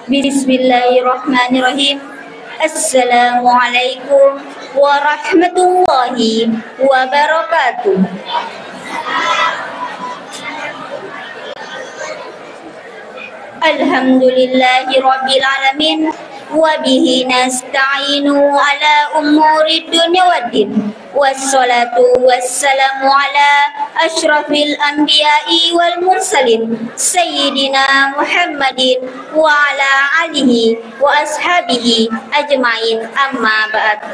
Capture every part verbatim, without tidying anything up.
Bismillahirrahmanirrahim. Assalamualaikum warahmatullahi wabarakatuh. Alhamdulillahi rabbil alamin, wa bihi nasta'inu ala umuri dunya waddin. Wassalatu wassalamu ala asyrafil anbiya'i wal mursalin, sayyidina Muhammadin wa ala alihi wa ashabihi ajmain, amma ba'd.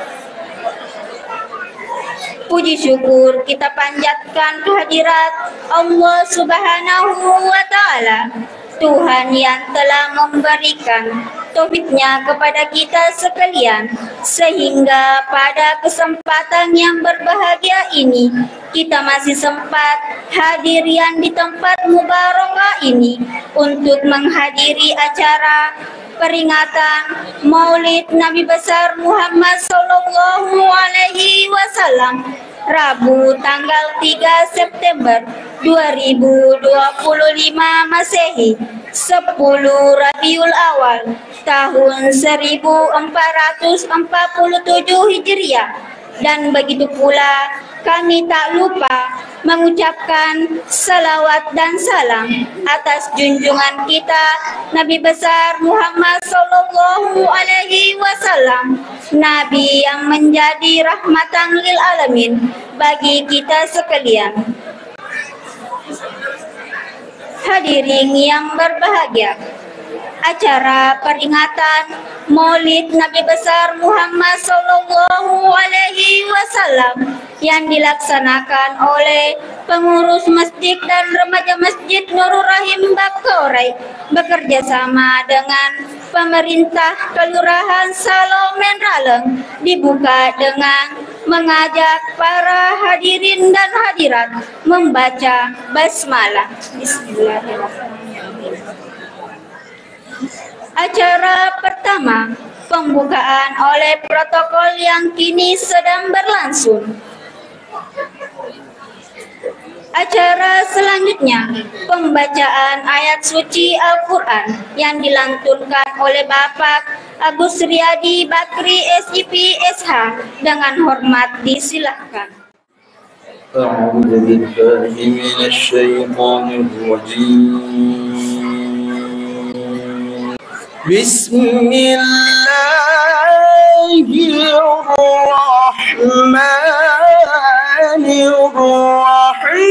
Puji syukur kita panjatkan kehadirat Allah Subhanahu wa Ta'ala, Tuhan yang telah memberikan taufiknya kepada kita sekalian, sehingga pada kesempatan yang berbahagia ini, kita masih sempat hadir yang di tempat mubarakah ini untuk menghadiri acara peringatan Maulid Nabi Besar Muhammad sallallahu alaihi wasallam, Rabu tanggal tiga September dua ribu dua puluh lima Masehi, sepuluh Rabiul Awal tahun seribu empat ratus empat puluh tujuh Hijriah. Dan begitu pula kami tak lupa mengucapkan salawat dan salam atas junjungan kita Nabi Besar Muhammad sallallahu alaihi wasallam, Nabi yang menjadi rahmatan lil alamin bagi kita sekalian. Hadirin yang berbahagia, acara peringatan Maulid Nabi Besar Muhammad sallallahu alaihi wasallam yang dilaksanakan oleh pengurus masjid dan remaja Masjid Nurul Rahim Bakaurai bekerja sama dengan pemerintah Kelurahan Salo Menraleng dibuka dengan mengajak para hadirin dan hadirat membaca basmalah. Bismillahirrahmanirrahim. Acara pertama, pembukaan oleh protokol yang kini sedang berlangsung. Acara selanjutnya, pembacaan ayat suci Al-Quran yang dilantunkan oleh Bapak Agus Riyadi Bakri, S I P, S H. Dengan hormat disilahkan. أعوذ بالله من الشيطان الرجيم. بسم الله الرحمن الرحيم.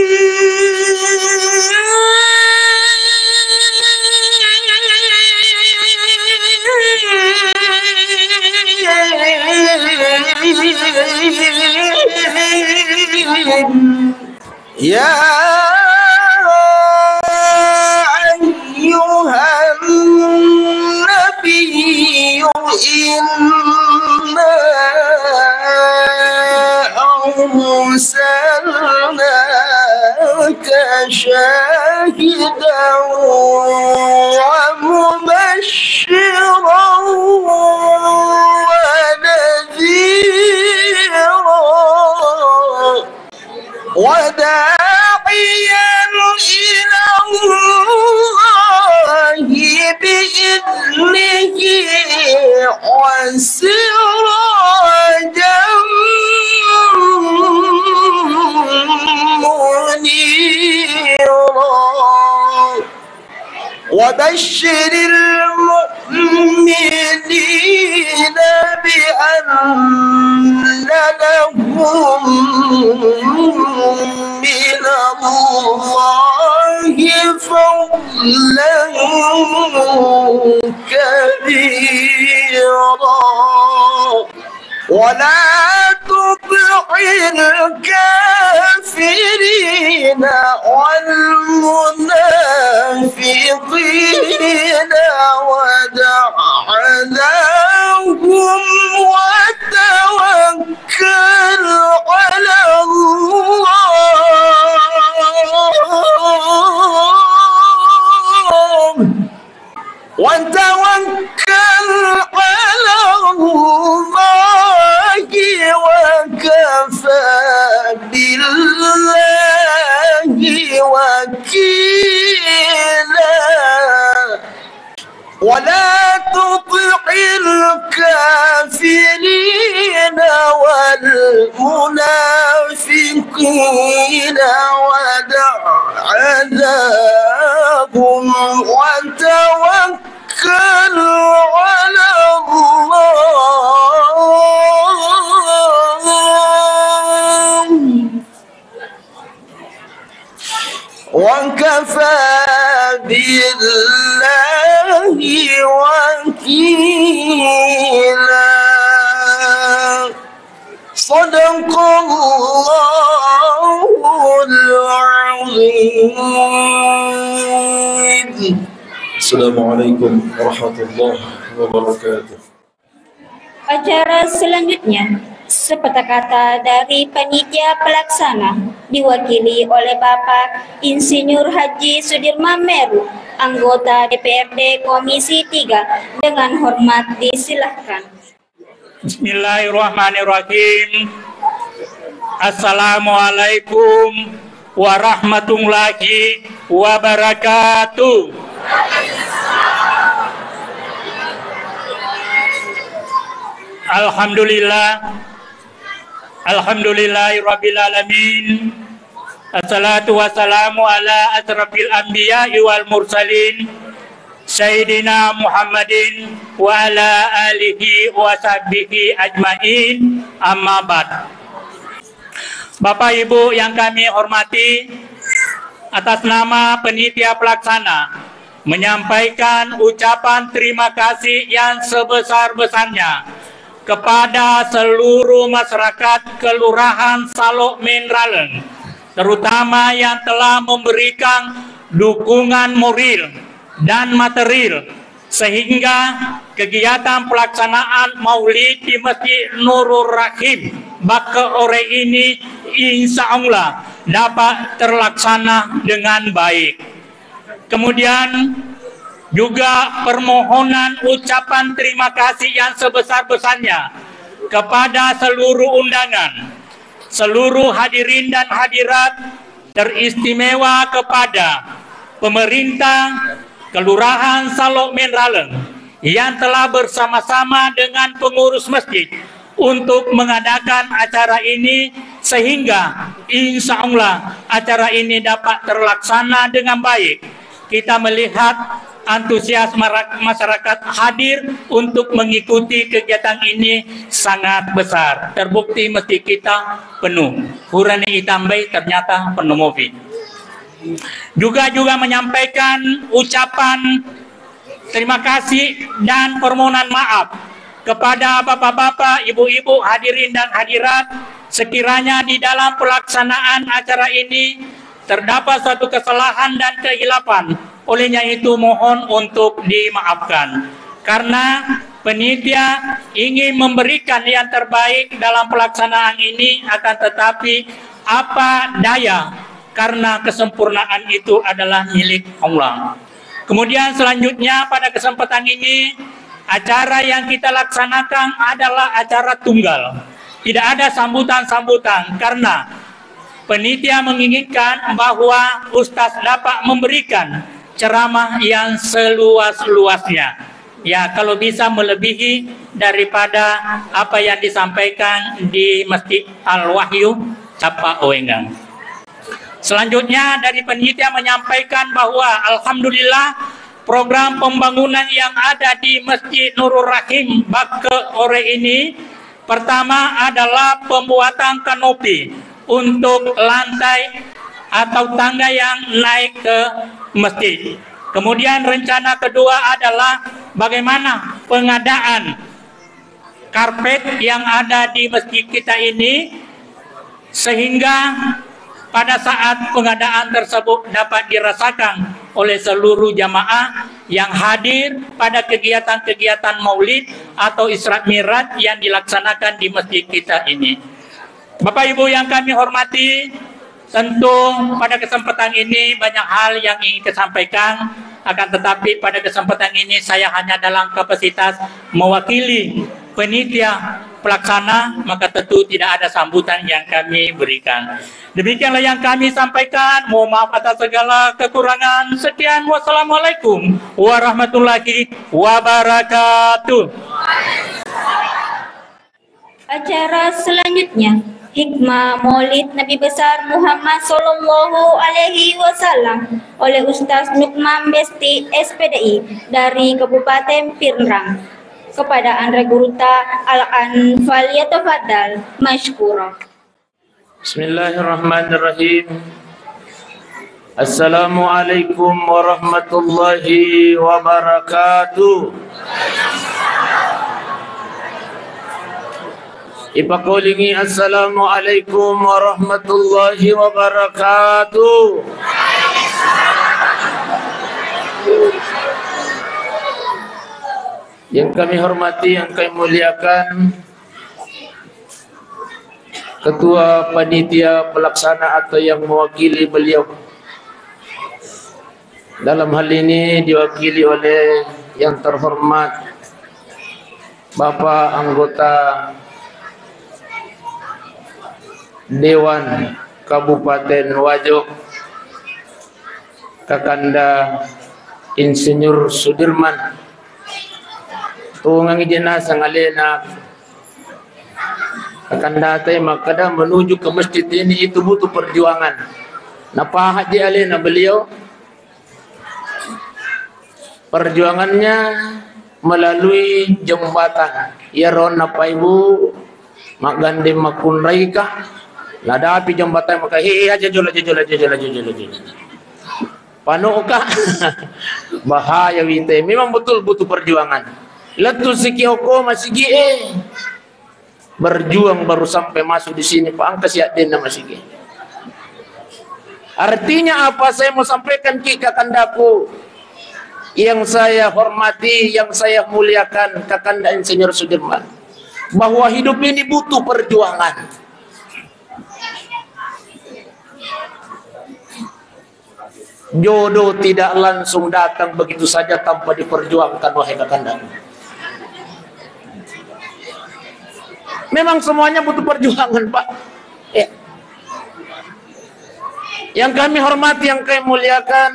يا أيها النبي إنا أرسلناك شاهدا ومبشرا ونذيرا وداعيا إلى الله بإذنه وسراجا منيرا. وبشر المؤمنين بأن لهم من الله فضلا كبيرا. ولا تطع الكافرين والمنافقين ودع أذاهم وتوكل على الله. وتوكل على الله وكفى بالله وكيلا. ولا تطع الكافرين والمنافقين ودع أذاهم وتوكل على الله. وكفى بالله وكيلا. صدق الله العظيم. السلام عليكم ورحمة الله وبركاته. Acara selanjutnya, sepatah kata dari panitia pelaksana, diwakili oleh Bapak Insinyur Haji Sudirman Meru, anggota D P R D Komisi tiga, dengan hormat disilahkan. Bismillahirrahmanirrahim. Assalamualaikum warahmatullahi wabarakatuh. Alhamdulillah. Alhamdulillahirabbil alamin. Assalatu wassalamu ala asrafil anbiya'i wal mursalin, Sayyidina Muhammadin wa ala alihi wa sahbihi ajmain. Amma ba'd. Bapak Ibu yang kami hormati, atas nama penitia pelaksana menyampaikan ucapan terima kasih yang sebesar-besarnya kepada seluruh masyarakat Kelurahan Salok Menraleng, terutama yang telah memberikan dukungan moral dan material sehingga kegiatan pelaksanaan Maulid di Masjid Nurul Rahim Bakke Ore ini insya Allah dapat terlaksana dengan baik. Kemudian juga permohonan ucapan terima kasih yang sebesar-besarnya kepada seluruh undangan, seluruh hadirin dan hadirat, teristimewa kepada pemerintah Kelurahan Salok Menraleng yang telah bersama-sama dengan pengurus masjid untuk mengadakan acara ini, sehingga insya Allah acara ini dapat terlaksana dengan baik. Kita melihat antusias mara-, masyarakat hadir untuk mengikuti kegiatan ini sangat besar. Terbukti masjid kita penuh. Hurani itambai ternyata penuh mobil. Juga, juga menyampaikan ucapan terima kasih dan permohonan maaf kepada bapak-bapak, ibu-ibu, hadirin dan hadirat, sekiranya di dalam pelaksanaan acara ini terdapat suatu kesalahan dan kehilafan, olehnya itu mohon untuk dimaafkan. Karena penitia ingin memberikan yang terbaik dalam pelaksanaan ini, akan tetapi apa daya, karena kesempurnaan itu adalah milik Allah. Kemudian selanjutnya pada kesempatan ini, acara yang kita laksanakan adalah acara tunggal. Tidak ada sambutan-sambutan karena penitia menginginkan bahwa Ustaz dapat memberikan ceramah yang seluas-luasnya. Ya, kalau bisa melebihi daripada apa yang disampaikan di Masjid Al-Wahyu, Capa Oengang. Selanjutnya dari penitia menyampaikan bahwa alhamdulillah program pembangunan yang ada di Masjid Nurul Rahim Bakke Ore ini, pertama adalah pembuatan kanopi untuk lantai atau tangga yang naik ke masjid. Kemudian rencana kedua adalah bagaimana pengadaan karpet yang ada di masjid kita ini, sehingga pada saat pengadaan tersebut dapat dirasakan oleh seluruh jamaah yang hadir pada kegiatan-kegiatan Maulid atau Isra Mi'raj yang dilaksanakan di masjid kita ini. Bapak Ibu yang kami hormati, tentu pada kesempatan ini banyak hal yang ingin saya sampaikan, akan tetapi pada kesempatan ini saya hanya dalam kapasitas mewakili penitia pelaksana, maka tentu tidak ada sambutan yang kami berikan. Demikianlah yang kami sampaikan. Mohon maaf atas segala kekurangan. Sekian, wassalamualaikum warahmatullahi wabarakatuh. Acara selanjutnya, Hikmah Maulid Nabi Besar Muhammad Sallallahu Alaihi Wasallam oleh Ustaz Nukman Besti, S P D I, dari Kabupaten Pinrang. Kepada Anre Guruta Al-An, falyatafaddal masykurah. Bismillahirrahmanirrahim. Assalamualaikum warahmatullahi wabarakatuh. Ipakolingi, assalamualaikum warahmatullahi wabarakatuh. Yang kami hormati, yang kami muliakan, Ketua Panitia Pelaksana atau yang mewakili beliau. Dalam hal ini diwakili oleh yang terhormat Bapak Anggota Dewan Kabupaten Wajo, Kakanda Insinyur Sudirman. Tongengi je naseng alena Kakandata makkeda menuju ke masjid ini itu butuh perjuangan. Napaha je alena beliau, perjuangannya melalui jembatan. Iyaro nappa ibu maggandeng makkunraika, nadapi jembatan maka, "He, aja jola, aja jola, aja jola, aja jola, aja jola." Panoka. Bahaya wite. Memang betul butuh perjuangan. Lettu siki oko masigi e. Berjuang baru sampai masuk di sini, Pak. Angka siap denna masigi. Artinya apa saya mau sampaikan ki kakandaku yang saya hormati, yang saya muliakan, Kakanda Insinyur Sudirman, bahwa hidup ini butuh perjuangan. Jodoh tidak langsung datang begitu saja tanpa diperjuangkan, wahai kakanda. Memang semuanya butuh perjuangan, Pak. Ya. Yang kami hormati, yang kami muliakan,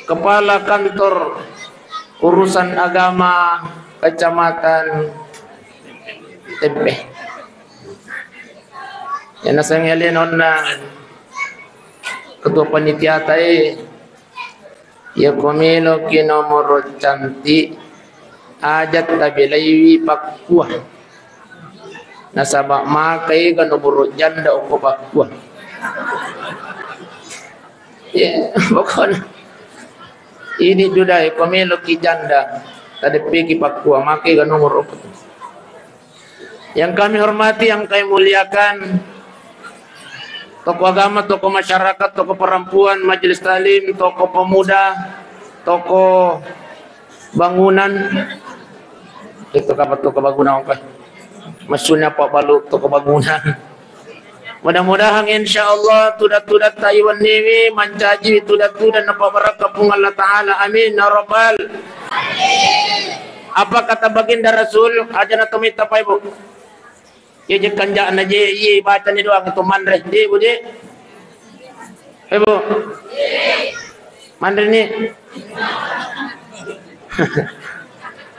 Kepala Kantor Urusan Agama Kecamatan Tempe. Yang naseng ele nonna ketua panitia tae, ya ko meloki nomoro cantik, aja tabelaiwi pakkua. Nasaba makai ga nomoro janda okko pakkua. Ya, pokokna. Ini duda, ko meloki janda, tadeppeki pakkua, makai ga nomoro okko. Yang kami hormati, yang kami muliakan, tokoh agama, tokoh masyarakat, tokoh perempuan, majelis taklim, tokoh pemuda, tokoh bangunan. Itu kapan tokoh bangunan, oke. Maksudnya Pak Balu, tokoh bangunan. Mudah-mudahan insyaallah tudang-tudang taiwenniwi mancaji tudang-tudang napabarakka Puang Allah Ta'ala. Amin ya rabbal. Apa kata baginda Rasul? Aja na tomitta pai, Bu. Ye je kanja'na je, iye bacani doang tu manre. Je, Bu, je. Eh, Bu. Manre ni.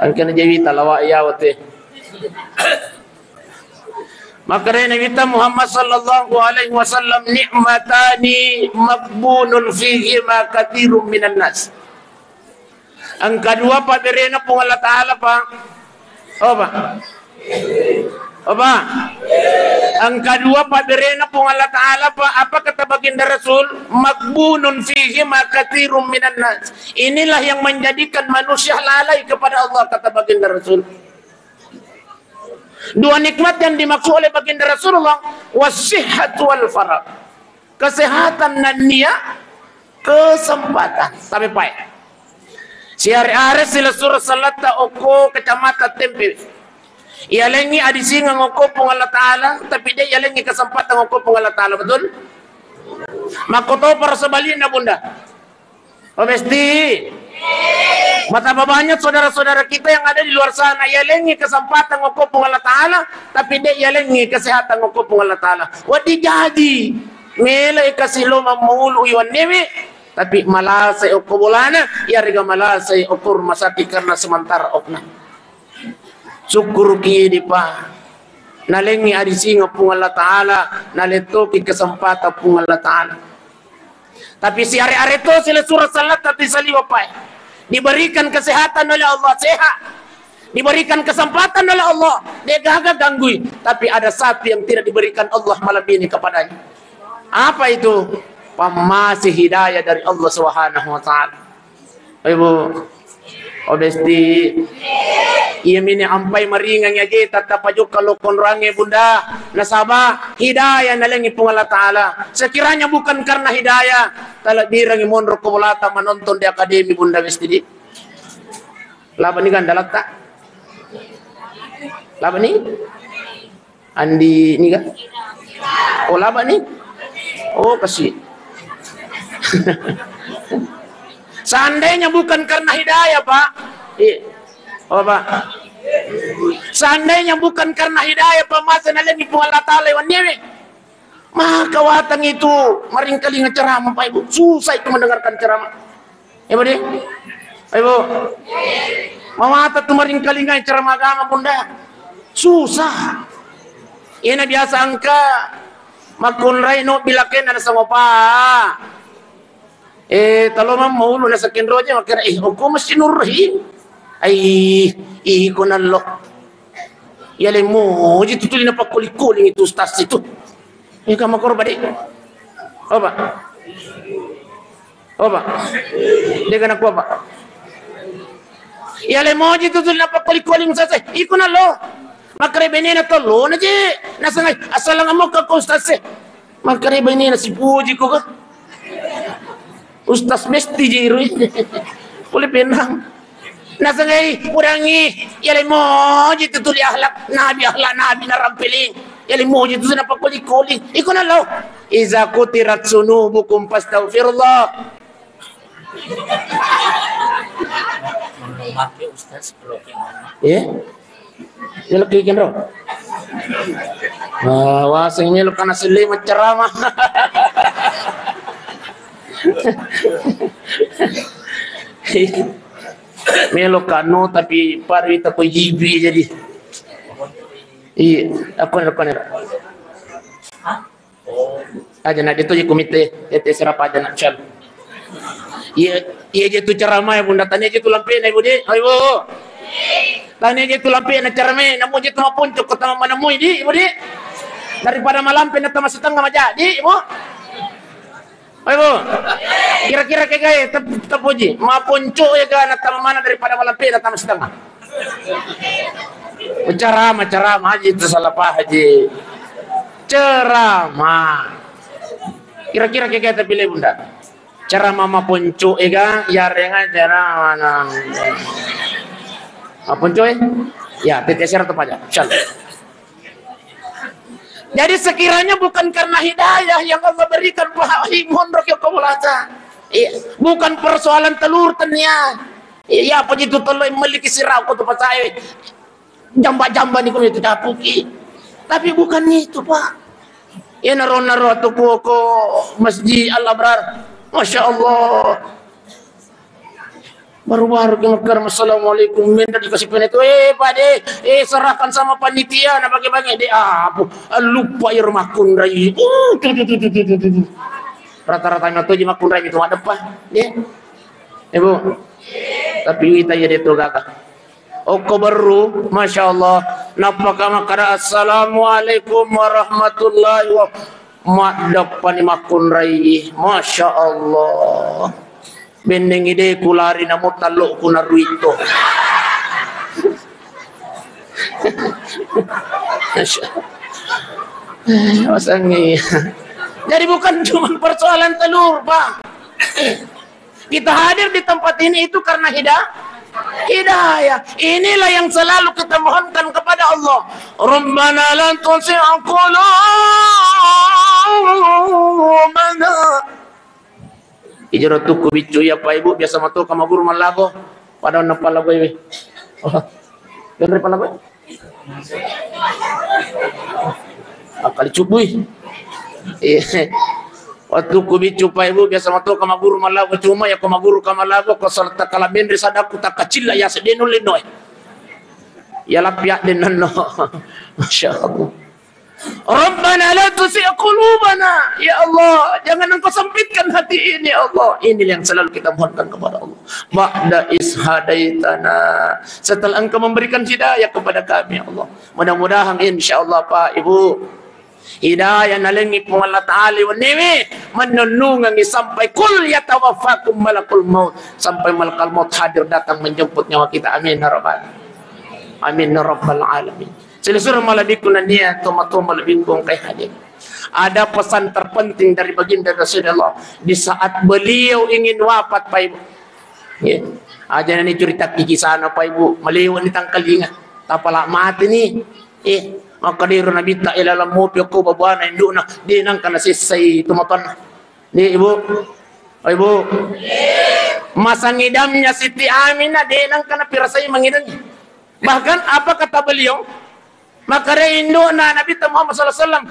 Angkana je wita lawa iya wate. Makkedai Nabitta Muhammad sallallahu alaihi wasallam, "Ni'matani maghbunun fihima katsirun minan nas." Engka dua pabberena Puang Allah Ta'ala, Pak. Oh, Pak. Oh, Pak. Engka dua pabberena Puang Allah Ta'ala, Pak. Apa kata baginda Rasul? "Maghbunun fihima katsirun minan nas." Inilah yang menjadikan manusia lalai kepada Allah, kata baginda Rasul. Dua nikmat yang dimaksud oleh baginda Rasulullah, wasihhat wal faragh. Kesehatan nennia kesempatan. Tapi pae. Siare-are silessureng salatta okko kecamatan Tempe. Ialengi adisingeng okko Puang Allah Ta'ala, tapi de ialengi kesempatan okko Puang Allah Ta'ala, betul? Makkotoparo sebalikna, Bunda. Oh, mesti. Betapa banyak saudara-saudara kita yang ada di luar sana, yalengngi kesempatan okko Puang Allah Ta'ala, tapi de' yalengngi kesehatan okko Puang Allah Ta'ala. Wedding jaji, melo i kasi lo mammaulu i wennewe, tapi malasai okko bolana, iyarega malasai okko rumah sakit karena sementara okna. Sukkuruki idi, Pak. Nalengngi adisingeng Puang Allah Ta'ala, nalettoki kesempatan Puang Allah Ta'ala. Tapi siare-are to sile surat sallat tati saliwa, Pak. Diberikan kesehatan oleh Allah, sehat. Diberikan kesempatan oleh Allah, de' gaga ganggui. Tapi ada satu yang tidak diberikan Allah malam ini kepadanya. Apa itu? Pammase hidayah dari Allah Subhanahu wa Ta'ala. Ibu, oh besti, iya mini ampai maringang aja, tattapa jokka lo konroangnge, Bunda. Nasaba hidayah nalengngi Puang Allah Ta'ala. Sekiranya bukan karena hidayah, talebbirangngi monro ko bolata menonton di akademi, Bunda, besti di. Laba ni gandalatta? Laba ni? Andi niga? Oh, laba ni? Oh, kasi. Seandainya bukan karena hidayah, Pak. Iya. Oh, Pak. Seandainya bukan karena hidayah, Pak, masa nalengngi Puang Allah Ta'ala wennewe. Maka watang itu maringkalinga ceramah, Pak Ibu. Susah itu mendengarkan ceramah. Ibu di? Ibu. Mawatang tu maringkalinga ceramah agama, Bunda. Susah. Iyana biasa engka makkunrai no bilakena nasangopa. Eh, talo mammaulu nasakenroja makkeda, eh, okko masih nurhi. Ai, iko nallo. Iya le moji tu tuli napakkoli-koli itu ustaz itu. Iya kama korba de. Oba. Oba. De kana kuaba. Iya le moji tu tuli napakkoli-koli ustaz. Iko nallo. Makkeda benena tollo na je. Nasangai assalamualaikum ustaz. Makkeda benena sipuji ko ga. Ustaz besti jiru. Pole penang. Nasangai pudangi, iya le moji tu tuli akhlak Nabi, akhlak Nabi narampeling. Iya le moji tu napakkoli-koli. Iko nallo. Iza kutirat sunubukum fastaghfirullah. Iya. Melo ki kenro. Ah, waseng melo kana selli maccarama. Melo kano tapi paru ita ko jibi jadi. Iya, aku aku. Aja na de tu je kumite, tette serapa aja na cal. Iya, iya je tu ceramah ya Bunda, tania je tu lampe na Ibu di. Ayo Ibu. Tania je tu lampe na ceramah, namu je tu maponco ko tama mana mui di Ibu di. Daripada malampe na tama setengah maja di Ibu. Ayo Ibu. Kira-kira ke gaya tep-, tepuji, maponco ya ga na tama mana daripada malampe na tama setengah. Ceramah, ceramah aja itu salah paham aja. Ceramah. Kira-kira kaya tapi le Bunda. Ceramah maponco ega, yarenga ceramah nang. Maponco e? Ya, tete syarat apa aja? Insyaallah. Jadi sekiranya bukan karena hidayah yang Allah berikan, Pak, imun roke kau lata. Iya, bukan persoalan telur tenia. Iya, apa itu telur memiliki sirau kau tu percaya. Jamba-jamba ni kau itu capuki. Tapi bukan itu, Pak. Ya naro-naro tu ko masjid Al Abrar. Masya Allah. Baru-baru ke Mekar, "Assalamualaikum." Minta dikasih pene tu, "Eh, Pak De, eh, serahkan sama panitia, na bagi-bagi." De, apa? Lupa ya rumah kunrai. Uh, tu, tu, tu. Rata-rata na tu ji makkunrai itu ada, Pak. De. Ibu. Tapi wita ya de tu gaga. Okko berru, Masya Allah. Napaka makkada, "Assalamualaikum warahmatullahi wa-," maddeppani makkunrai. Masya Allah. Benneng ide kulari namu tallo ku naruito. Masya Allah. Eh, masangi. Jadi bukan cuma persoalan telur, Pak. Kita hadir di tempat ini itu karena hida-, hidayah. Inilah yang selalu kita mohonkan kepada Allah. Rabbana la tuzigh qulubana Ijaro tukku biccu iya, Pak Ibu, biasa matoka maguru mallago. Pada onna pallagoi we. Oh. Denre pallagoi. Akali cubui. Iya. Wattukku biccu, Pak Ibu, biasa matoka maguru mallago, cuma ya ko maguru ka mallago, ko sala takala menre sadakku takacilla ya sedde nulle noe. Ya lappiak den nanno. Masya Allah. Rabbana la tuzigh qulubana. Ya Allah, jangan Engkau sempitkan hati ini, ya Allah. Ini yang selalu kita mohonkan kepada Allah. Ba'da iz hadaitana. Setelah Engkau memberikan hidayah kepada kami, ya Allah. Mudah-mudahan, insya Allah, Pak, Ibu, hidayah nalengi Puang Allah Ta'ala wennewe, menunungangi sampai kul yatawaffakum malakul maut, sampai malakal maut hadir datang menjemput nyawa kita. Amin ya rabbal, amin ya rabbal alamin. Silessureng malebbiku nennia tomatoa malebbiku engkae hadir. Ada pesan terpenting dari baginda Rasulullah di saat beliau ingin wafat, Pak Ibu. Ya. Aja nani curitakki kisana, Pak Ibu, malewa ni tangkalinga. Tapala mati ni. Eh, maka dero nabitta ilalang mopi ko babuana indukna, de nangka nasessai tomatanna. De, Ibu. Oh, Ibu. Masa ngidamnya Siti Aminah, de nangka napirasai mangidamnya. Bahkan apa kata beliau? Makare indukna Nabi Muhammad sallallahu alaihi wasallam,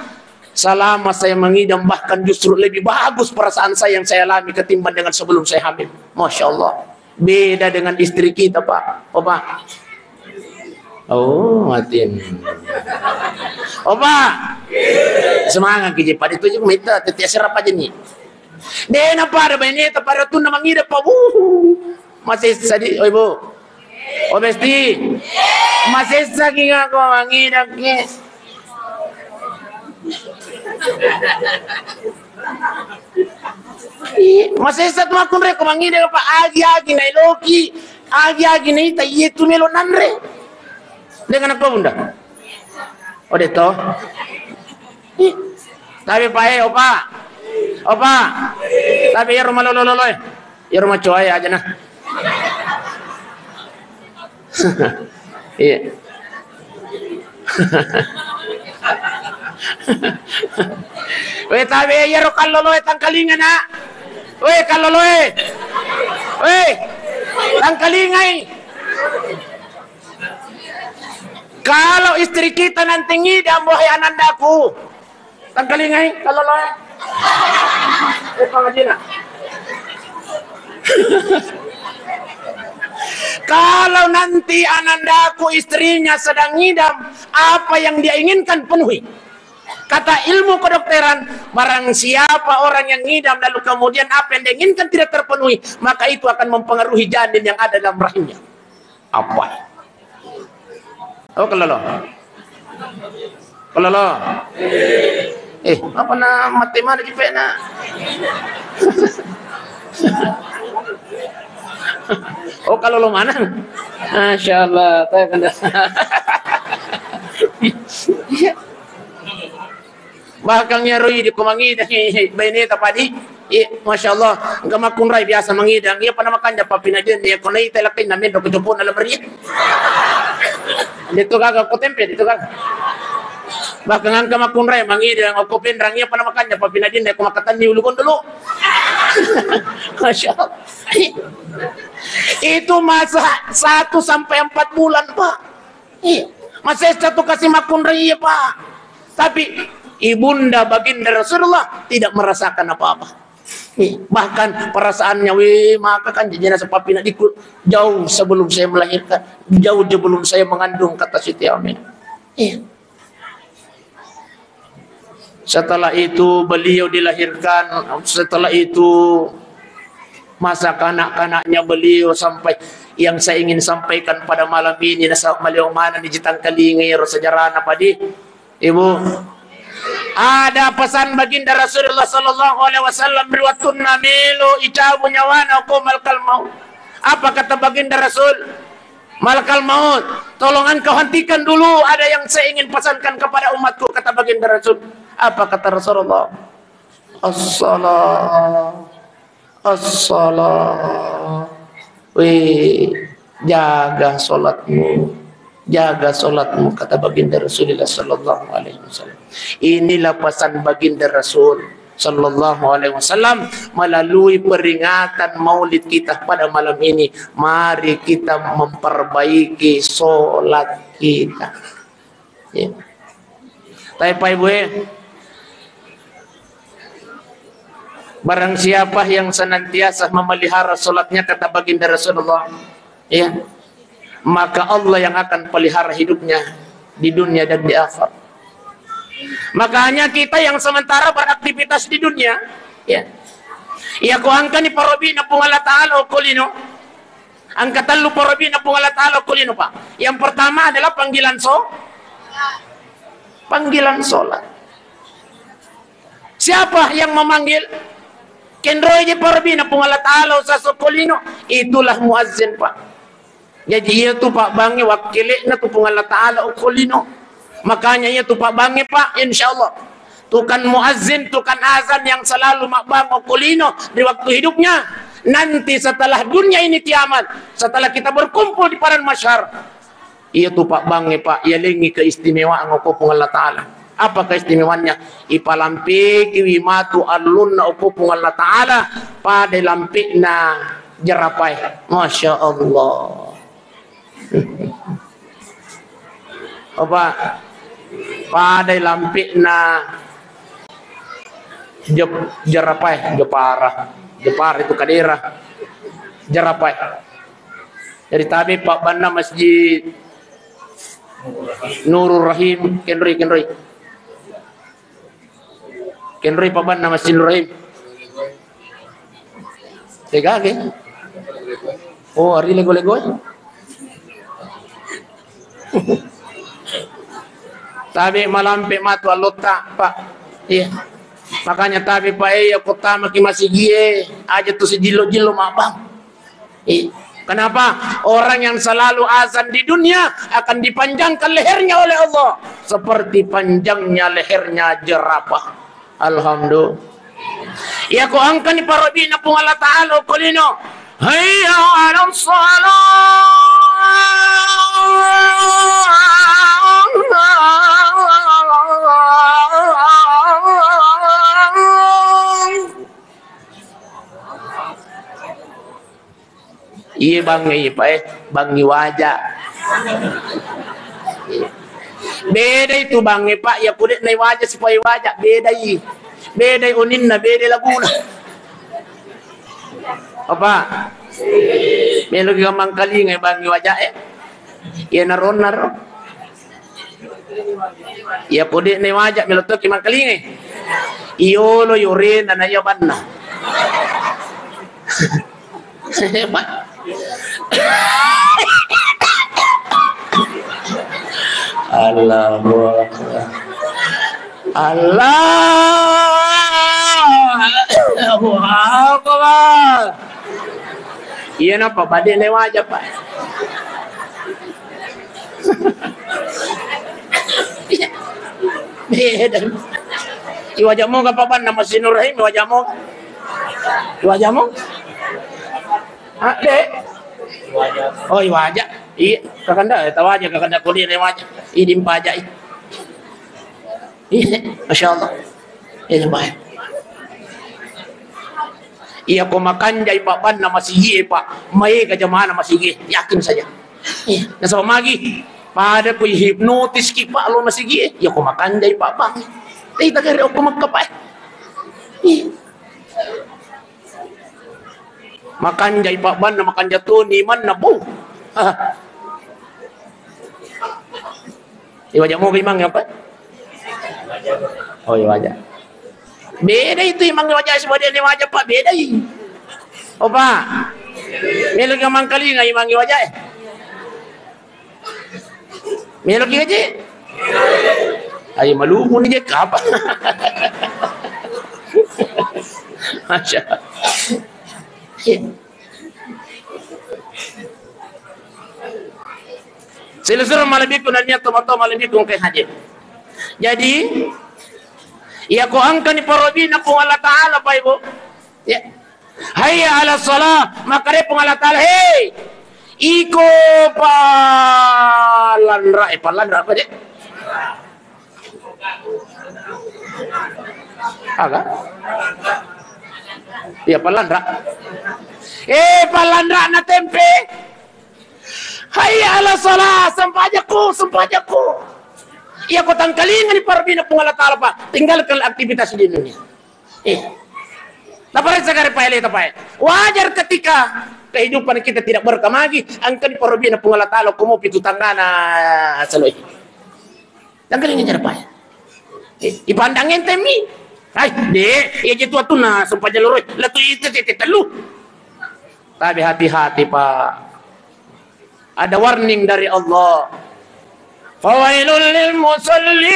"Selama saya mengidam, bahkan justru lebih bagus perasaan saya yang saya alami ketimbang dengan sebelum saya hamil." Masya Allah. Beda dengan istri kita, Pak. Opa. Oh, matiin. Opa. Semangat kiji pada itu juga minta tetiak serap aja nih. Dena pada baineta pada tunna mangida pa. Wuh. Masessa di, oh, Ibu. Oh, Besti. Masessa ki ngako mangida ki. Ih, masessa tu makkunrai ko mangida pa agi-agi nailoki, agi-agi naita iye tu melo nanre. Dengan apa, Bunda? Oh, de to. Ih, tapi Pak, eh, Opa. Opa. Tapi iyaro malolo-lolo, eh. Iyaro macoa, eh, aja nah. Iya. Weh, tapi iyaro kalloloe tangkalinga, Nak. Weh, kalloloe. Weh, tangkalingai. Kalau istri kita nanti ngidam, wahai anandaku, tangkalingai, kalloloe. Eh, pangajina. Kalau nanti anandaku istrinya sedang ngidam, apa yang dia inginkan penuhi. Kata ilmu kedokteran, barang siapa orang yang ngidam lalu kemudian apa yang dia inginkan tidak terpenuhi, maka itu akan mempengaruhi janin yang ada dalam rahimnya. Apa? Oh, kelolo. Kelolo. Eh, apa na mati mana jipena? Oh, kelolo mana? Masya Allah, tahu kan? Iya. Bahkan iyaro idi ko mangidang baineta padi, iya, Masya Allah, engka makkunrai biasa mangidang, iya pada makanja pappinajeng, iya ko naita lakkainna menro ko copona laberie. Deto gaga ko tempe, deto gaga. Bahkan engka makkunrai mangidang, ko penrang, iya pada makanja pappinajeng, iya ko makatenni ulu gondolo. Masya Allah. Itu masa satu sampai empat bulan, Pak. Iya. Masessa tu kasi makkunrai, iya, Pak. Tapi ibunda baginda Rasulullah tidak merasakan apa-apa. Iya. Bahkan perasaannya, weh, maka kan jenazah papina diku jauh sebelum saya melahirkan, jauh sebelum saya mengandung, kata Siti Aminah. Iya. Setelah itu beliau dilahirkan, setelah itu masa kanak-kanaknya beliau sampai yang saya ingin sampaikan pada malam ini, nasaba maliwang manenni jitangkalingai ro sejarahna padi. Ibu, ada pesan baginda Rasulullah sallallahu alaihi wasallam ri wettunna melo icabu nyawana ko malakal maut. Apa kata baginda Rasul? Malakal maut, tolong engkau hentikan dulu, ada yang saya ingin pesankan kepada umatku, kata baginda Rasul. Apa kata Rasulullah? As-salah, as-salah. Weh, jaga sholatmu, jaga sholatmu, kata baginda Rasulullah sallallahu alaihi wasallam. Inilah pesan baginda Rasul Sallallahu Alaihi Wasallam melalui peringatan Maulid kita pada malam ini. Mari kita memperbaiki sholat kita. Ya. Tapi Pak Ibu, eh, barang siapa yang senantiasa memelihara sholatnya, kata baginda Rasulullah, ya, maka Allah yang akan pelihara hidupnya di dunia dan di akhirat. Makanya kita yang sementara beraktivitas di dunia, ya, iya ko engkani parobina Puang Allah Ta'ala okko lino, engka tellu parobina Puang Allah Ta'ala okko lino, Pak. Yang pertama adalah panggilan so-, panggilan sholat. Siapa yang memanggil? Kenroi je parobina Puang Allah Ta'ala usaha okko lino, itulah muazzin, Pak. Jaji, iya tu pabbangnge wakkele'na tu Puang Allah Ta'ala okko lino. Makanya iya tu pabbangnge, Pak, insya Allah, tukang muazzin, tukang azan yang selalu mabbang okko lino di waktu hidupnya, nanti setelah dunia ini kiamat, setelah kita berkumpul di padang mahsyar, iya tu pabbangnge, Pak, yalengngi keistimewaan okko Puang Allah Ta'ala. Apa keistimewaannya? Ipalampekiwi matu allunna okko Puang Allah Ta'ala pada lampe'na jerapai. Masya Allah. Apa? Padai lampe'na Jep-, Jerapai, Jepara. Jepara itu kadera. Jerapai. Jadi tabe pabbanna Masjid Nurul Rahim, kenroi, kenroi. Kenroi pabbanna Masjid Nurul Rahim. Tegage. Oh, ari lego-lego. Tabe malampe matu allotta, Pak. Iya. Makanya tabe, Pak, eh, iya ko tamaki masigie, aja tu sijillo-jillo mabbang. Eh, kenapa? Orang yang selalu azan di dunia akan dipanjangkan lehernya oleh Allah seperti panjangnya lehernya jerapah. Alhamdulillah. Iya ko engkani parobina Puang Allah Ta'ala okko lino. Hayya 'alas shalah. Iye bangnge, iye, Pak, eh, bangngi waja. Bedai tu bangnge, Pak, iya ko de'na iwaja sipawa iwaja, bedai. Bedai oninna, bedai laguna. Apa? Meloki mangkalinga bangngi waja, eh. Iya naronna ro. Iya ko de'na iwaja, melo toki mangkalinga. Iyolo yorena na iya banna. Allahu Akbar. Allahu Akbar. Iya napa bade ne waja, Pak. Beda. Iwaja moga pabanna Masjid Nur Rahim, iwaja moga. Iwaja moga. Ah, de. Oh, iwaja. Iya, kakanda, eh, tawaja, kakanda kuliah, iwaja. Idin paja, iya. Iya, Masya Allah. Iya, baik. Iya, ko makanjai, Pak, banna masigi, Pak. Maega jamaana masigi. Yakin saja. Iya, nasaba magi. Pada ku hipnotis ki, Pak, lo masigi. Iya, ko makanjai, Pak, bang. Tapi tak kira ko makka, Pak. Iya. Makanjai pabbanna, makanja toni manna, bu. Ah. Iwaja moga imang apa? Oh, iwaja. Beda itu imang iwaja sibawa de waja, Pak, beda i. Oh, Pak. Melo ki mangkalinga imang iwaja, eh. Meloki gaji? Ayo malumu ni je kapa. Masya Allah. Silusuru malebbiku nania tomatoa malebbiku engkai haji. Jadi, iya ko engkani parobina Puang Allah Ta'ala, Pak Ibu. Ya. Hayya 'ala shalah, makkeda Puang Allah Ta'ala, "Hei, iko palanra," eh, palanra apa, Dek? Aga? Iya, pallanra. Eh, pallanra na tempe. Hayya ala salah, sempajakku, sempajakku. Iya, ko tangkalinga ni parabina Puang Allah Ta'ala, Pak. Tinggalkan aktivitas di dunia. Eh. Taparessa kare pae le tapae. Wajar ketika kehidupan kita tidak berkah magi, engka ni parabina Puang Allah Ta'ala ko mopi tu tangana saloi. Tangkalinga jara pae. Eh, ipandang entemi. Hai, de, iya je tu atunna sempajang loroi. Latu ite tete tellu. Tapi hati-hati, Pak. Ada warning dari Allah. Fawailul lil musallin.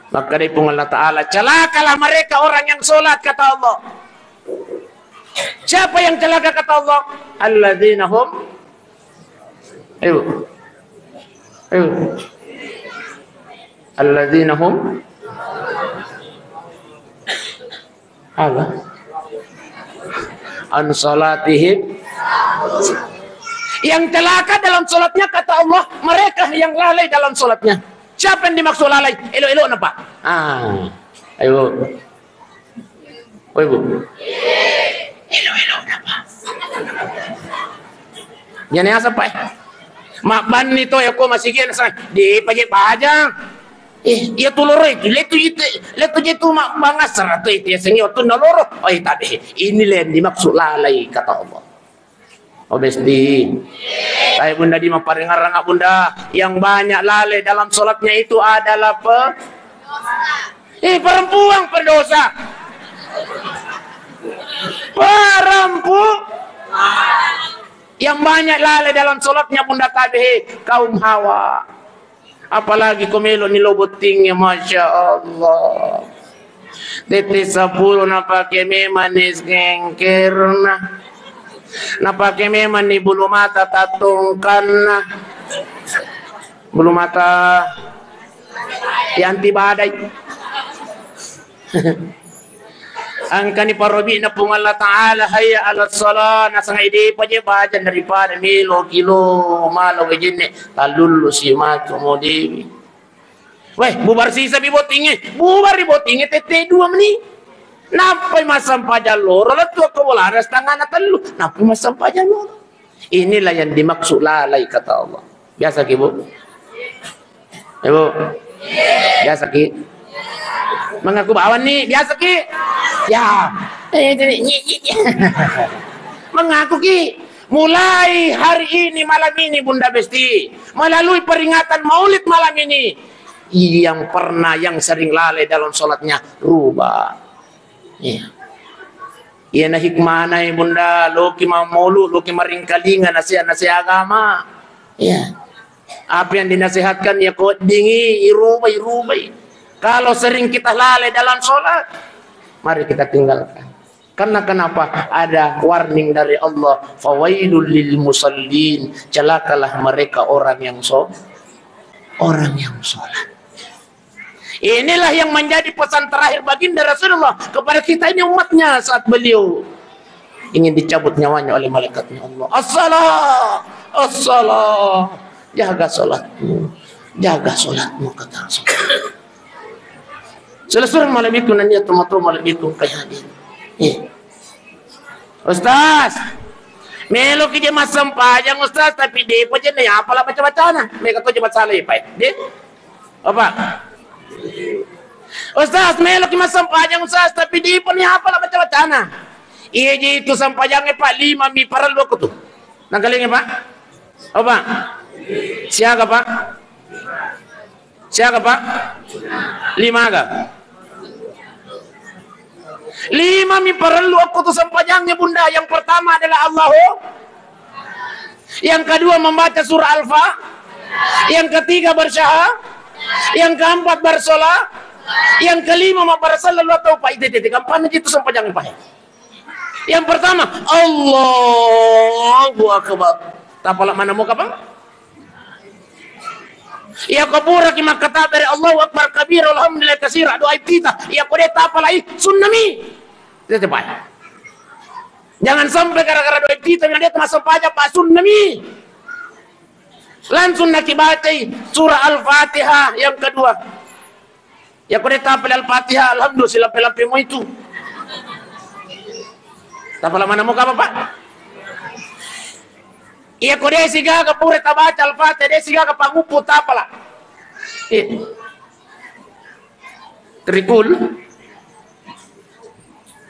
Maka dari Puang Allah Ta'ala, celakalah mereka orang yang sholat, kata Allah. Siapa yang celaka, kata Allah? Alladzina hum. Ayo. Ayo. Alladzina hum. Apa? An salatihim. Yang celaka dalam sholatnya, kata Allah, mereka yang lalai dalam sholatnya. Siapa yang dimaksud lalai? Elo-elo napa? Ah, ayo. Oi, Bu. Elo-elo napa? Jane asa, Pak. Mabbanni to ya ko masigi na sa. Di paje baja. Eh, iya tu loro itu, letu itu, letu je tu ma-, mangasara tu itu ya sengi waktu na loro. Oh, iya, tapi ini le yang dimaksud lalai, kata Allah. Oh, besti. Tapi Bunda di maparingarang, Bunda, yang banyak lalai dalam sholatnya itu adalah pe-, eh, perempuan berdosa. Perempuan yang banyak lalai dalam sholatnya, Bunda, tabe, kaum hawa. Apalagi ko melo ni lo bottingnge, Masya Allah. Tette seppulo napake memang ni skincare-na. Napake memang ni bulu mata tattongkanna. Bulu mata ya anti badai. Engkani parobina Puang Allah Ta'ala, hayya ala salah, nasanga ide paje baja daripada melo kilo mala wejenne, talullu si matu mo dewi. Weh, bubar sisa bi bottingnge, bubar ri bottingnge tette dua meni. Nappai massempajang loro, lettu ko bolana setengana tellu, nappai massempajang loro. Inilah yang dimaksud lalai, kata Allah. Biasa ki, Bu? Ibu? Biasa ki? Mengaku bawan ni, biasa ki? Ya. Eh, jadi, nye, nye, nye. Mengaku ki? Mulai hari ini, malam ini, Bunda Besti, melalui peringatan Maulid malam ini, yang pernah, yang sering lalai dalam sholatnya, rubah. Iya. Iyana hikmana, eh, Bunda, loki mammolu, loki maringkalinga nasihat-nasihat agama. Iya. Apa yang dinasihatkan, ya, ko dingi, irubai, irubai. Kalau sering kita lalai dalam sholat, mari kita tinggalkan. Karena kenapa? Ada warning dari Allah, "Fawailul lil musallin." Celakalah mereka orang yang so-, orang yang sholat. Inilah yang menjadi pesan terakhir baginda Rasulullah kepada kita ini umatnya saat beliau ingin dicabut nyawanya oleh malaikatnya Allah. "As-salah, as-salah, jaga sholatmu, jaga sholatmu," kata Rasulullah. Selesai malam itu nanya teman-teman malam itu kayak hadir. Iya. Ustaz, meloki je massempajang, Ustaz, tapi depa je na apa lah baca-bacana. Mega to je masalah, Pak. De? Apa? Ustaz, meloki massempajang, Ustaz, tapi depa ni apa lah baca-bacana. Iya je itu sempajangnge, Pak, lima mi parellu aku tu. Nangkalinga, Pak? Apa? Siaga, Pak? Siaga, Pak? Lima aga? Lima mi parellu okko tu sempajangnge, Bunda. Yang pertama adalah Allahu. Yang kedua membaca surah Al-Fa-, yang ketiga bersyaha-, yang keempat bersolah, yang kelima mabbarasallallahu taufa. Itu, itu, itu. Gampang aja itu sempajangnge, Pak. Yang pertama, Allahu Akbar. Tapala mana muka, Bang? Iya, ko puraki makkatabbere, Allahu Akbar kabira, alhamdulillah kasira, doa iftitah. Iya, ko de tapalai, sunnami. Itu, itu, Pak. Jangan sampai gara-gara doa iftitah, bilang de masuk pajak, Pak, sunnami. Langsung nakibacai surah Al-Fatihah yang kedua. Iya ko de' tapale Al-Fatihah, alhamdulillah, silampe-lampemu itu. Tapala mana muka, Bapak? Iya ko de' sigaga pura tabaca Al-Fatihah, de' sigaga panguppu tapala. Iya. Trikul.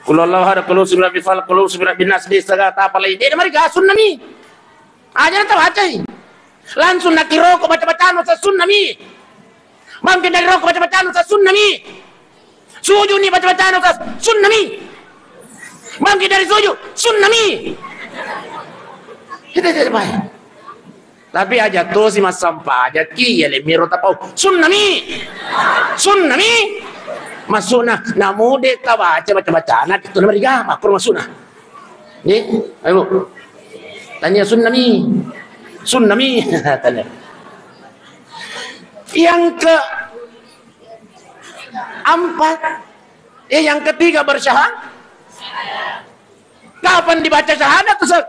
Qul huwallahu ahad, qul a'udzu birabbil falaq, qul a'udzu birabbin nas, de' sigaga tapalai. De' namariga, sunnami. Aja' na tabacai. Langsung nakiroko baca-bacana, Ustaz, sunnami. Bangkit dari roko, baca-bacana, Ustaz, sunnami. Sujuni, baca-bacana, Ustaz, sunnami. Bangkit dari sujud, sunnami. Kita tidak baik. Tapi aja' tosi massampajaki, iya le miro tapau. Sunnami. Sunnami. Maksudna, namu de' tabaca baca-bacana, itu namariga, makkur maksudna. Nih, ayo. Tania sunnami. Sunnami. Tania. Yang keempat, eh, yang ketiga bersyahadat. Kapan dibaca syahadat tuh, Ustaz?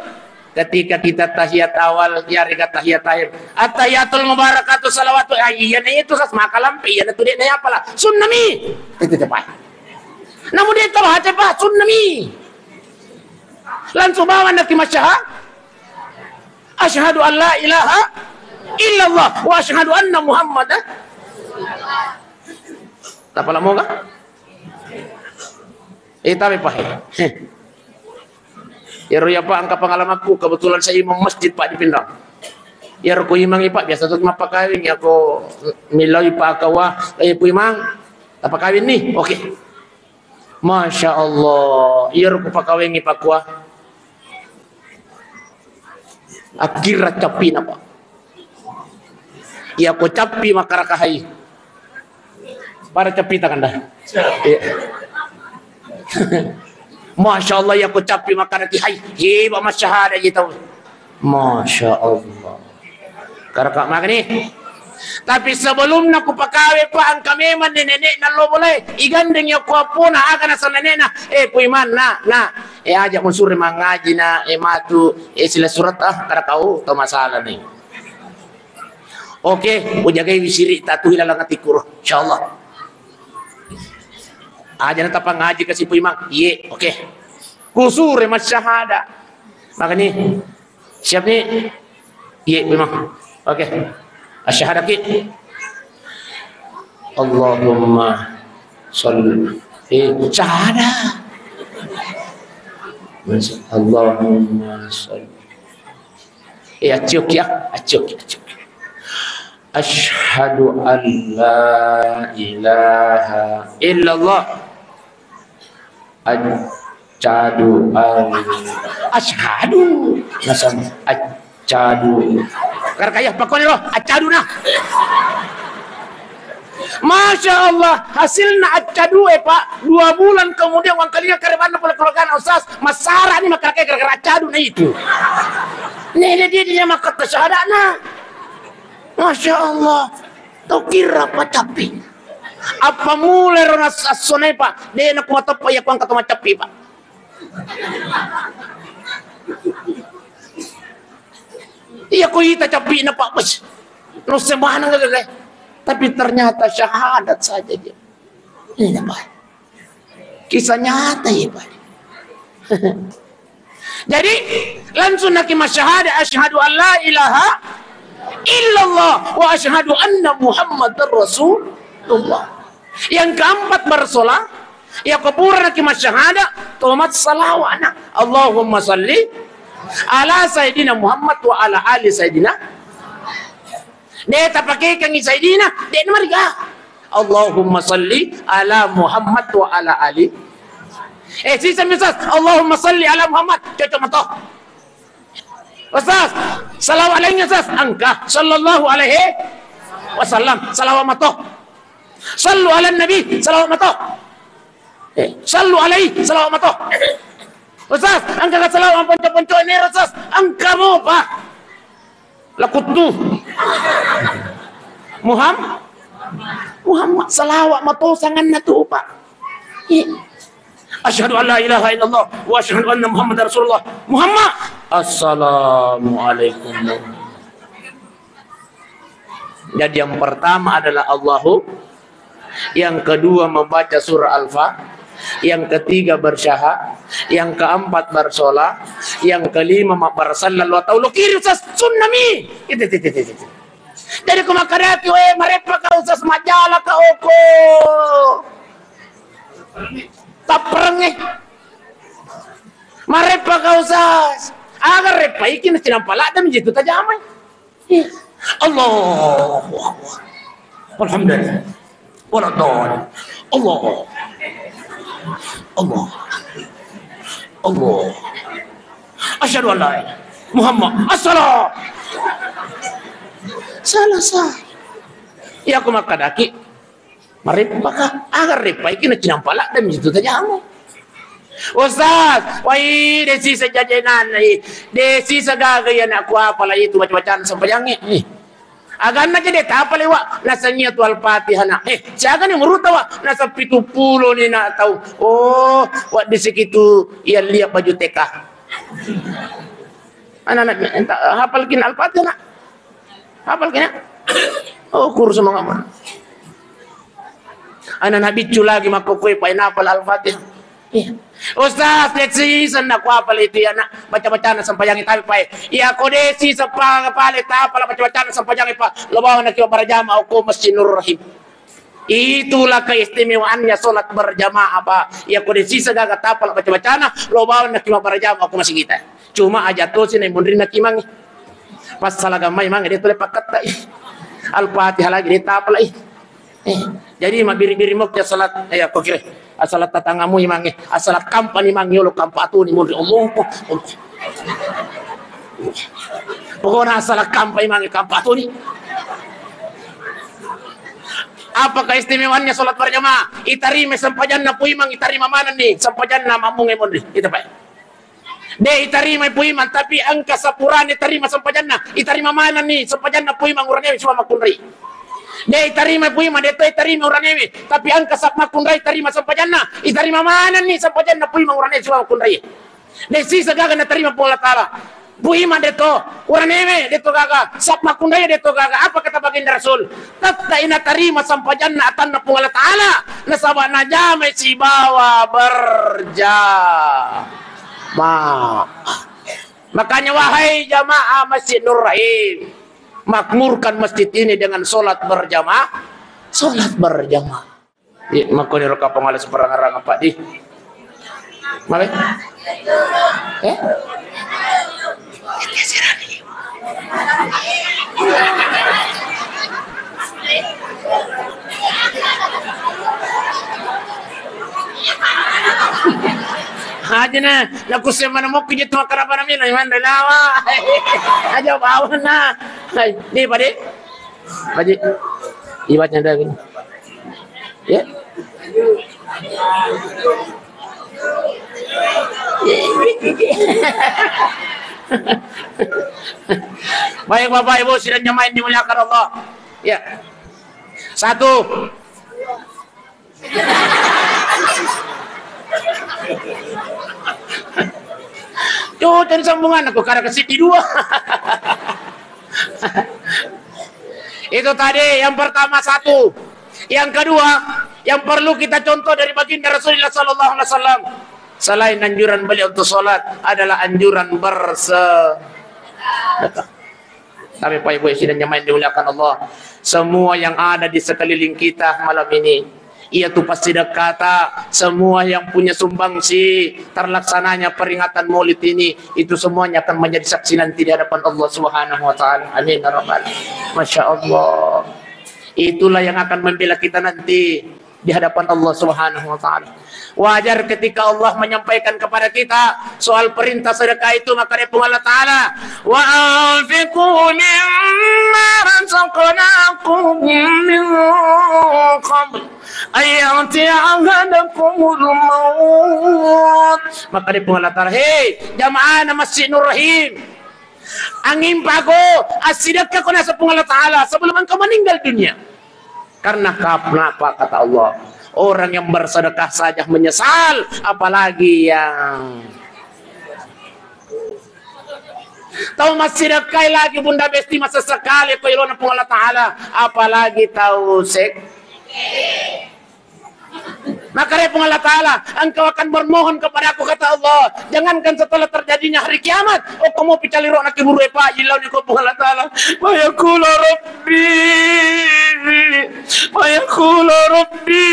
Ketika kita tahiyat awal, ya, rika tahiyat akhir. At-tahiyatul mubarakatuh salawatu. Ah, iya nih itu, Ustaz, makalampe, iya nih tuh de' naya apalah. Sunnami. Itu cepat. Namu de' tabaca, Pak, sunnami. Langsung bawa naki masyaha. Asyhadu an la ilaha illallah wa asyhadu anna Muhammadan. Tapala moga? Eh, tapi Pak. Iyaro iya, Pak, engka pengalamanku, kebetulan saya imam masjid, Pak, di Pinrang. Iyaro ku imangi, Pak, biasa tu mappakawing, iya ko millaui, Pak, akawa, eh, ku imang, tapakawing nih, oke. Masya Allah, iyaro ku pakawengi pakua. Akkira cappina, Pak. Iya ko cappi makkaraka hai. Pada cappita kanda. Iya. Masya Allah, iya ko cappi makkaraki hai. Hebat masyahada ji tau. Masya Allah. Karaka magani. Tapi sebelumna ku pakawe, Pak, engka memang nenek-nenek nallo boleh. Igandeng iya ku appona, aga nasa nenekna. Eh, ku iman, nak, nak. Eh, aja' musure mangaji, nak. Eh, matu. Eh, sila surat, ah, kada kau tau masalah nih. Oke, ujagai wisiri tatu ilalang atikku, insyaallah. Aja' na tapangaji kasi Pu Imang. Iye, oke. Kusure masyahada. Makani, siap ni? Iye, memang. Oke. Asyhadaki. Allahumma sholli. Eh, syahada. Allahumma sholli. Eh, acciokki, ah. Acciokki, acciokki. Asyhadu an la ilaha illallah. Asyhadu an, asyhadu. Nasam, asyhadu. Karena kaya pakone lo, asyhadu nah. Masya Allah, hasilna asyhadu, eh, Pak. Dua bulan kemudian, wangkalinga karebanna pole keluarga Ustaz, masara ni makarake gara-gara asyhadu na itu. Nene dia, dia maka syahadana. Masya Allah. Tau kira pa cappi. Apa mulai ro nas-, assonai, Pak? De' na kumateppa iya kuangka to macappi, Pak. Iya ko ita cappina, Pak, bes. No semana gaga. Tapi ternyata syahadat saja dia. Ini, Pak. Kisah nyata ya, Pak. Jadi, langsung naki masyahada, asyhadu an la ilaha illallah wa asyhadu anna Muhammadar Rasulullah. Yang keempat, bersolat, ya, ko pura naki masyahada, tomat salawatna. Allahumma salli ala Sayyidina Muhammad wa ala ali Sayyidina. De' tapakekengi Sayyidina, de' namariga. Allahumma salli ala Muhammad wa ala ali. Eh, siseng, Ustaz. Allahumma salli ala Muhammad. Cocok mato. Ustaz, salawat lainnya, Ustaz. Engka. Sallallahu alaihi wasallam. Salawat mato. Sallu ala nabi. Salawat mato. Eh, sallu alaihi. Salawat mato. Ustaz, engka salawat ponco-ponco ini, Ustaz. Engka mo, Pak. Lakuttu. Muham-, Muhammad, salawat mato sanganna tu, Pak. Iya. Asyhadu an la ilaha illallah wa asyhadu anna Muhammadar Rasulullah. Muhammad. Assalamualaikum. Jadi yang pertama adalah Allahu, yang kedua membaca surah Al-Fa, yang ketiga bersyaha, yang keempat bersola, yang kelima ma-, bersallallahu taulo kiri, Ustaz, sunnami. Itu, itu, itu, itu. Jadi ku makkadaki, we, mareppa ka Ustaz, majala ka oko. Tapperengnge. Mareppa ka Ustaz. Aga reppa iki na cinampa ladde mi jitu tajamai. Iya. Allahu Akbar. Alhamdulillah. Wala dhalin. Allah. Allah. Allah. Asyhadu an la ilaha Muhammad. Assalam. Selesai. Iya, ku makkadaki. Mareppa ka? Aga reppa iki na cinampa ladde mi jitu tajamai. Ustaz, wai, de sisa jajenanna, i. De sisa gaga iya na kuapala itu baca-bacaan sempajangnge. Ih. Aganna je de tapale, wa, nasengngi tu Al-Fatihah na. Eh, siaga ni muruta, wa? Naseppitu pulo ni na tau. Oh, wa, di sikitu iya lia baju T K. Anak-anak, enta hafal kin Al-Fatihah na? Hafal kina? Oh, kursu mangapa? Anak-anak biccu lagi makkokkoe, pai napal Al-Fatihah. Iya. Ustaz, de sisa na kuapal itu iya na baca-bacana sempajangnge, tapi pai. Iya, ko de sisa pa-, pale tapala baca-bacana sempajangnge, pa. Lo bawa na ki barjama ko Masjid Nur Rahim. Itulah keistimewaannya sholat berjamaah, Pak. Iya, ko de sisa gaga tapala baca-bacana, lo bawa na ki barjama ko masjid kita. Cuma aja tosi na munrinna ki mange. Pas salaga mai mange, de tole pakketta, ih. Al-Fatihah lagi de tapalai. Eh, jadi mabbiri-biri mokki salat, eh, ko kira. Asala tatangamu imange, asala kampa ni mange, yolo kampa tu ni munri. Allah. Pokoknya asala kampa imange, kampa tu ni. Apa keistimewaannya salat berjamaah? Itarima sempajanna pu imang, itarima manenni sempajanna makmungnge munri. Itu, Pak. De itarima pu imang, tapi engka sapurane tarima sempajanna, itarima manenni sempajanna pu imang uranewe sibawa makkunrai. De itarima pu imang, de to itarima uranewe, tapi engka sap-, makkunrai tarima sempajanna, itarima manenni sempajanna pu imang uranewe sibawa makkunrai. De sisa gaga natarima Puang Allah Taala. Pu imang de to, uranewe de to gaga, sap-, makkunrai de to gaga. Apa kata baginda Rasul? Tettai natarima sempajanna atanna Puang Allah Taala, nasaba najamai sibawa berjamaah. Makanya, wahai jamaah Masjid Nur Rahim, makmurkan masjid ini dengan sholat berjamaah. Sholat berjamaah. Iya, makkoniro kapang ala sembarang-arang apa di? Mabe? Eh? Aja na, naku semana mokki je tu makkara apa namina, iman relawa. Aja bawa na. Hai, ni pade. Pade. Iwatnya dah gini. Ya. Baik, Bapak Ibu sidang jamaah yang dimuliakan Allah. Ya. Satu. Tuh, tadi sambungan aku karena ke siti dua. Itu tadi yang pertama satu. Yang kedua, yang perlu kita contoh dari baginda Rasulullah sallallahu alaihi wasallam, selain anjuran beliau untuk sholat, adalah anjuran bersedekah. Tapi Pak Ibu yang sidang jamaah yang dimuliakan Allah, semua yang ada di sekeliling kita malam ini, iya tu pasti dekata, semua yang punya sumbangsi terlaksananya peringatan Maulid ini, itu semuanya akan menjadi saksi nanti di hadapan Allah Subhanahu wa Ta'ala. Amin ya Rabbal. Masya Allah. Itulah yang akan membela kita nanti di hadapan Allah Subhanahu wa Ta'ala. Wajar ketika Allah menyampaikan kepada kita soal perintah sedekah itu, maka dia pun Allah Ta'ala, "Wa anfiqu mimma razaqnakum min qabl an ya'tiya ahadakumul maut." Maka dia pun Allah Ta'ala, "Hei, jamaah Masjid Nur Rahim, angimpako, assidekkako naseng Puang Allah Ta'ala sebelum engkau meninggal dunia." Karena kenapa kata Allah, orang yang bersedekah saja menyesal, apalagi yang Tau massidekkai lagi Bunda Besti masesekali ko ilona Puang Allah Ta'ala, apalagi tau sek. Makare Puang Allah Ta'ala, "Engkau akan bermohon kepadaku," kata Allah. Jangankan setelah terjadinya hari kiamat, oh, kamu picali roh nak kiburu epa, ilau ni ko Puang Allah Ta'ala. Wa yaqulu rabbi, wa yaqulu rabbi,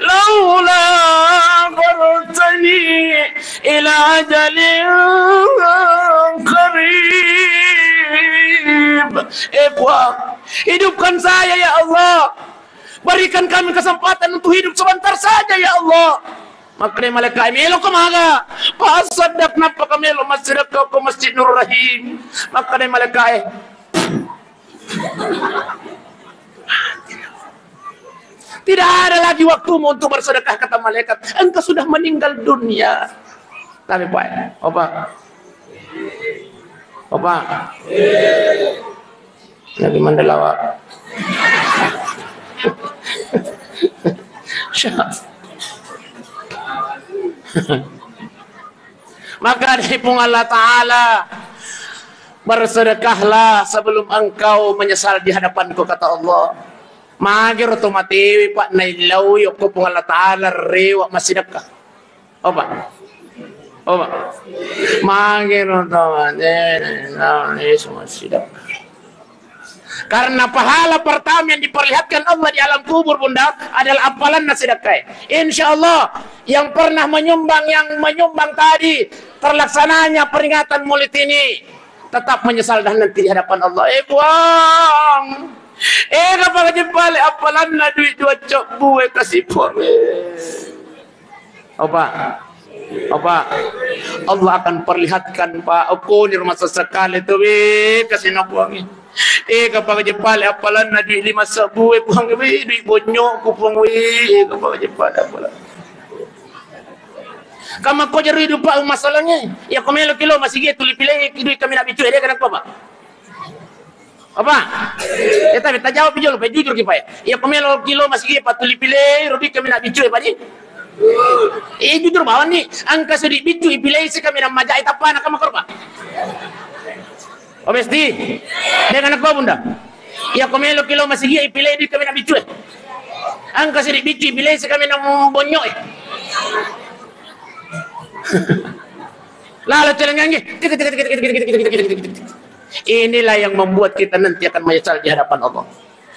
laula akhartani ila ajalin qarib. Eh, Puang, hidupkan saya, ya Allah. Berikan kami kesempatan untuk hidup sebentar saja, ya Allah. Makkeda malaikat, "Melo ko maga?" "Pasaddaq, nappa ka melo massidekka ko Masjid Nur Rahim." Makkeda malaikat, "Tidak ada lagi waktumu untuk bersedekah," kata malaikat. "Engkau sudah meninggal dunia." Tapi Pak, Opa. Opa. Nabi Mandalawa. Maka dari Puang Allah Ta'ala, bersedekahlah sebelum engkau menyesal di hadapanku, kata Allah. Magero to matewe, Pak, naillau yokko Puang Allah Ta'ala rewa massidekka. Opa. Opa. Magero to matewe, naillau Yesus massidekka. Karena pahala pertama yang diperlihatkan Allah di alam kubur, Bunda, adalah appalanna sedekah. Insya Allah, yang pernah menyumbang, yang menyumbang tadi, terlaksananya peringatan Maulid ini, tetap menyesal dan nanti di hadapan Allah. Eh, Puang. Eh, kapang jeppale appalanna duit dua cobbu, eh, kasih Puang, eh. Opa. Opa. Allah akan perlihatkan, Pak. Okko ni rumah sesekali tu, weh, kasih na Puang. Eh, kapang jeppale appalanna duit lima sebbu, eh, Puang, weh, duit bonyokku, Puang, weh. Eh, kapang jeppale appalanna. Kamakko jero idup, Pak, masalahnya. Ya, ko melo kilo masigi tuli pilih duit kami nak bicu, eh, dia kenapa, Pak? Apa? Eh, tapi tajawab jolo, pe jujur ki, Pak, ya. Iya, ko melo kilo masigi patuli pilei, rodi kami nak bicu, ya, Pak, ni? Eh, jujur bawang ni, engka sudi bicu ipilei si kami nak majai tapana kama korba. Oh, Besti. Dengan aku, Bunda. Iya, ko melo kilo masigi ipilei di kami nak bicu, eh. Engka sudi bicu ipilei si kami nak bonyo, eh. Lalo celengangi. Inilah yang membuat kita nanti akan menyesal di hadapan Allah.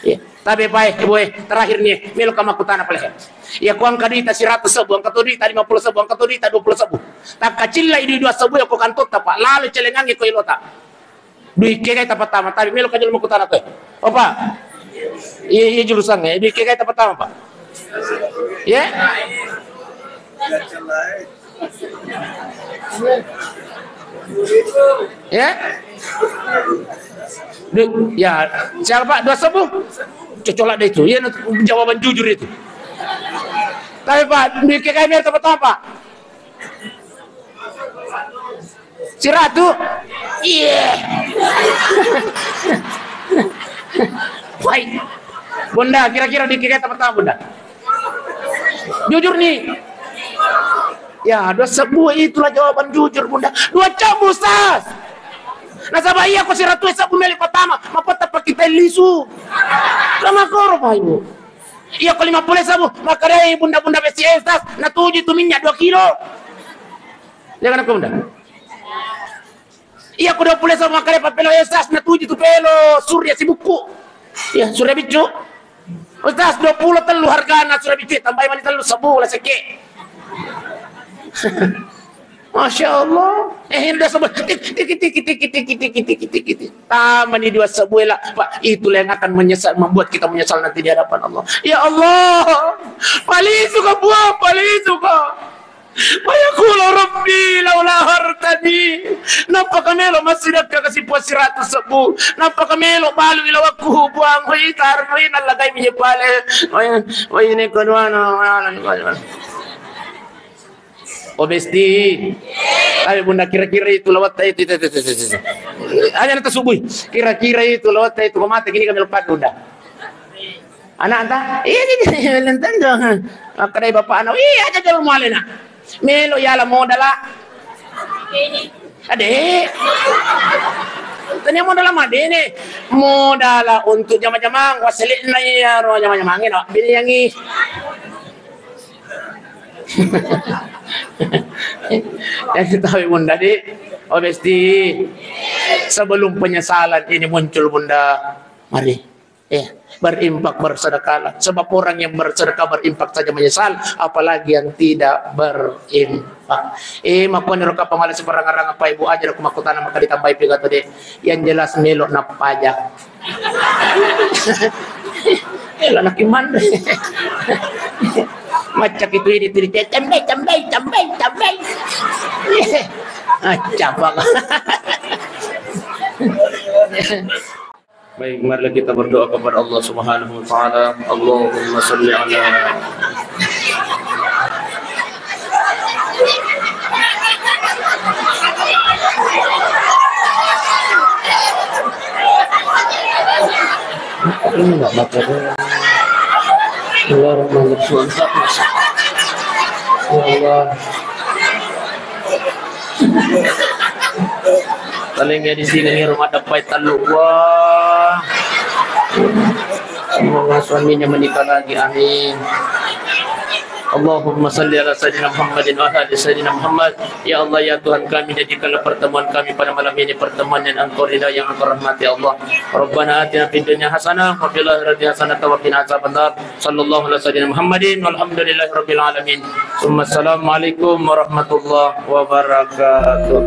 Ya. Tapi, Pak, Ibu, eh, terakhir nih, melo kama kutana pale. Ya, ko engka duita siratu sebbu, engka to duita lima puluh sebbu, engka to duita dua puluh sebbu. Takkacillai dui dua sebbu ya ko kantotta, Pak. Lalo celengangi ko ilota. Dui kegai ta pertama, tapi melo kajol makutana to. Opa. Iya, iya, jurusan, eh. Dui kegai ta pertama, Pak. Ya? Ya? Du-, ya, siapa, Pak? Dua sebbu? Cocolak deh itu. Iya, jawaban jujur itu. Tapi, Pak, dui kegai melo ta pertama, Pak. Siratu? Iya. Baik. Bunda, kira-kira dui kegai ta pertama, Bunda? Jujur nih. Ya, dua sebbu, itulah jawaban jujur, Bunda. Dua cobbu, Ustaz. Nasaba iya ko siratu sebbu melo pertama, mapetta pakita lisu. Kama koro, Pak, Ibu. Iya ko lima puluh sebbu, makkedai bunda-bunda Besti, eh, Ustaz, natuju tu minyak dua kilo. Iya kan aku, Bunda? Iya, ko dua puluh sebbu makkeda papelo, eh, Ustaz, natuju tu pelo surya sibukku. Iya, surya biccu. Ustaz, dua puluh tellu hargana surya biccu, tambahi mani tellu sebbu la sekke. Masya Allah. Eh, ini dua sebbu. Tik, tik, tik. Tamani dua sebbu, eh, la. Pak, itulah yang akan menyesal, membuat kita menyesal nanti di hadapan Allah. Ya Allah, palisuka, Puang, palisuka. Wa yaqulu rabbi laula akhartani. Nappa ka melo massidekka kasi Puang siratu sebbu. Nappa ka melo balu ilawakku Puang. Wai tar, wai nallagai mi pale. Wai, wai ini keduana, wai ini keduana. Oh, Besti. Tapi Bunda, kira-kira itu lawatta itu, itu, itu, itu, itu. Aja nanti subuh. Kira-kira itu lawatta itu, kau mati gini kami lepas, Bunda. Anak entah, iya, iya, iya, iya, entah dong. Makkedai bapak anak, iya, aja jalan mualena. Melo yala modala. Ade. Tania modala madene. Modala untuk jama-jamang, wassele'na iyaro jama-jamangnge nabbiniangngi. Jadi tahu Bunda di, oh besti, sebelum penyesalan ini muncul Bunda, mari, eh, berinfak, bersedekahlah. Sebab orang yang bersedekah, berinfak saja menyesal, apalagi yang tidak berinfak. Eh, makanya rokapang ala seberang-arang apa ibu aja, aku makutana maka ditambahi piga tadi. Yang jelas melo napajak. Eh, laki manre. Macak itu ini tiri, "Tambai, tambai, tambai, tambai." Acapang. Baik, marilah kita berdoa kepada Allah Subhanahu wa Ta'ala. Allahumma salli ala Ini nggak baca doang. Bismillahirrahmanirrahim. Ya Allah. Paling ya di sini nih rumah dapat teluk. Wah. Semoga suaminya menikah lagi. Amin. Allahumma salli ala Sayyidina Muhammadin wa ala ali Sayyidina Muhammad. Ya Allah, ya Tuhan kami, jadikanlah pertemuan kami pada malam ini pertemuan yang Engkau ridha, yang Engkau rahmati, ya Allah. Rabbana atina fid dunya hasanah wa fil akhirati hasanah wa qina azabannar. Sallallahu ala Sayyidina Muhammadin walhamdulillahi rabbil alamin. Summa assalamualaikum warahmatullahi wabarakatuh.